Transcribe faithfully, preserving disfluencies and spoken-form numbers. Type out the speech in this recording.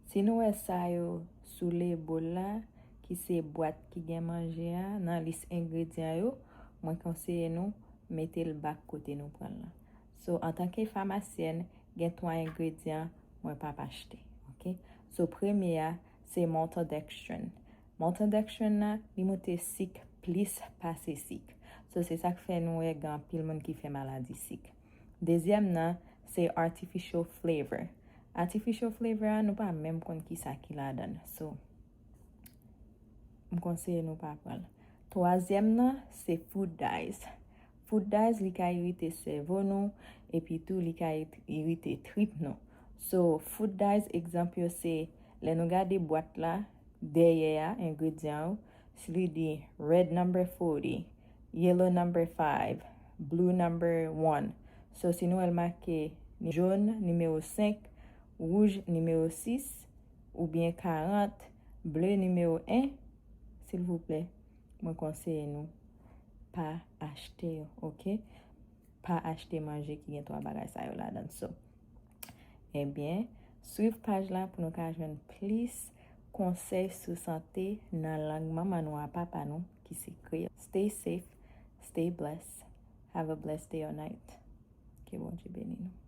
Si nou wè sa yo sou label la, ki se bwat ki gen manje a, nan lis engredyan yo, mwen konseye nou mete l back kote nou pran l lan. So, antanke famasyèn, gen twa engredyan mwen p ap achte. Ok? So, premye a, se maltodextrin. Maltodextrin nan, li monte sik plis pase sik. So, se sa k fè nou wè gen anpil moun ki fè maladi sik. Dezyèm nan, se artificial flavor. Artificial flavor a, nou pa menm konn ki sa ki ladan l. So, m konseye nou pa pran l. Twazyèm nan, se food dyes. Food dyes, li ka irite sèvo nou, epi tou li ka it- irite trip nou. So, food dyes, egzanp yo se, lè nou gade bwat la, dèyè a, engredyan yo, si li di red number forty, yellow number five, blue number one. So, si nou wè l make jòn nimewo senk, wouj nimewo sis, oubyen karant, ble nimewo en, silvouplè, mwen konseye nou pa achte yo, ok? Pa achte manje ki gen twa bagay sa yo ladan. So, ebyen, swiv paj la pou nou ka jwenn plis konsèy sou sante nan lang manman nou a papa nou ki se kreyòl. Stay safe, stay blessed. Have a blessed day or night. Ke Bondye beni nou.